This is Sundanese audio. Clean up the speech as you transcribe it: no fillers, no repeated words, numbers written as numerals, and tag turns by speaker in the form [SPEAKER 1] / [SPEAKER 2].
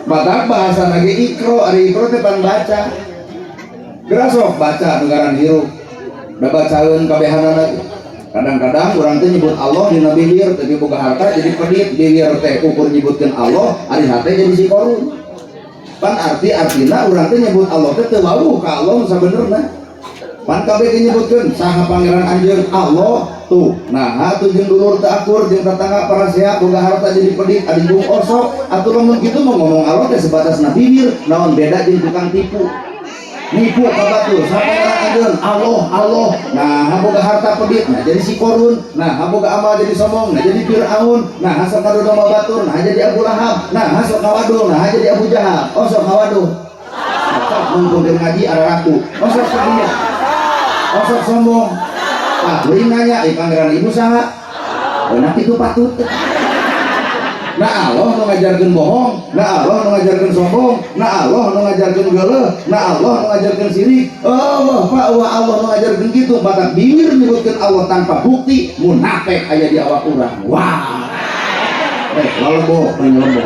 [SPEAKER 1] Matak bahasa lagi ikro, ari ikro teh pan baca. Geura sok baca nu hirup. Da bacaeun kabehanana. Kadang-kadang urang teh nyebut Allah dina bibir, tapi boga harta jadi pedit. Bibir teh ukur nyebutkeun Allah, ari hate jadi si korun. Pan arti artina urang teh nyebut Allah teh teu wawuh ka Allah nu sabenerna. Pan kabeh ge nyebutkeun saha pangeran anjeun? Allah tuh. Nah, atuh jeung dulur teu akur, jeung tetangga parasea, boga harta jadi pedit, adi jeung osok. Atuh lamun kitu mah ngomong Allah teh sebatas na bibir, naon beda jeung tukang tipu? Nipu ka batur, saha pangeran anjeun? Allah, Allah. Nah, boga harta pedit, nah jadi si korun. Nah, boga amal jadi sombong, nah jadi Fir'aun. Nah, sok ngadodo batur, nah jadi Abu Lahab. Nah, sok ngawadul, nah jadi Abu Jahal. Osok ngawadul. Sok mumpung keur ngaji araraku. Osok pedit. Osok sombong. Ah, kuring nanya, "Ih, pangeran ibu saha?" Nah, itu patut. Nah, Allah nu ngajarkeun bohong, nah Allah nu ngajarkeun sombong, nah Allah nu ngajarkeun geuleuh, nah Allah nu ngajarkeun sirik. Oh, Pak, wah Allah nu ngajarkeun kitu, batak bibir nyebutkeun Allah tanpa bukti, munafik aya di awak urang. Wah. Eh, lalebo, lalebo.